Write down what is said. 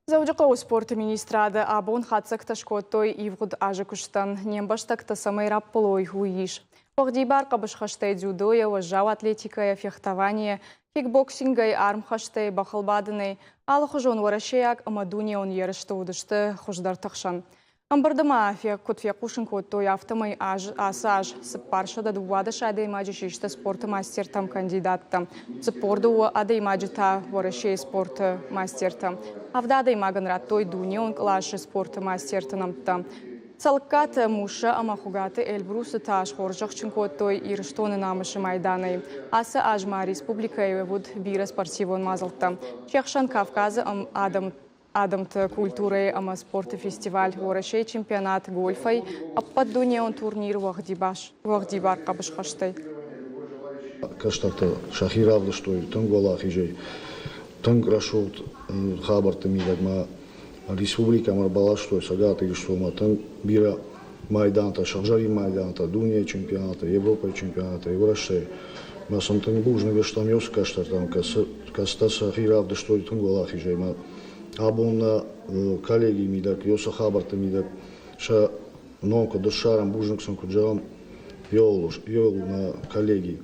Дзӕуджыхъӕуы спорты министрады абон хатдзӕгтӕ скодтой ивгъуыд азы куыстӕн. Не мбӕстӕгтӕ цӕмӕй раппӕлой, уый ис. Уӕгъдибар хъӕбысхӕстӕй, дзюдойӕ, уӕззау атлетикӕйӕ, фехтованийӕ, кикбоксингӕй, армхӕстӕй, бӕхылбадынӕй, алыхуызон уӕрӕсейаг ӕмӕ дунеон ерысты уыдысты хуыздӕрты хсӕн. Ӕмбырды ма куыд фехъусын кодтой, афтӕмӕй ацы аз 412 адӕймаджы систы спорты мастертӕм кандидаттӕ, 42 адӕймаджы та Уӕрӕсейы спорты мастертӕ. Авд адӕймагӕн радтой дунеон къласы спорты мастерты нӕмттӕ. Цӕлыккаты Муссӕ ӕмӕ Хуыгаты Эльбрусы та схорзӕхджын кодтой Ирыстоны намысы майданӕй. Ацы аз ма республикӕйы уыд бирӕ спортивон мадзӕлттӕ. Се хсӕн Кавказы адӕм адӕмты культурӕйы ӕмӕ спорты фестиваль, Уӕрӕсейы чемпионат гольфӕй, ӕппӕтдунеон турнир уӕгъдибар хъӕбысхӕстӕй. Кӕстӕртӕ сӕхи равдыстой тынг уӕлахизӕй, тынг рӕсугъд хабӕртты мидӕг ма республикӕмӕ ӕрбаластой Цӕгат Ирыстонмӕ тынг бирӕ майдантӕ, сыгъзӕрин майдантӕ, дунейы чемпионаты, Европӕйы чемпионаты, Уӕрӕсейы. Мӕ сын тынг бузныг стӕм уыцы кӕстӕртӕм, кӕцытӕ сӕхи равдыстой тынг уӕлахизӕй. Мӕ абон нӕ коллегийы мидӕг, уыцы хабӕртты мидӕг сӕ ном куыд ссарӕм, бузныг сын куыд зӕгъӕм, еуыл у нӕ коллеги.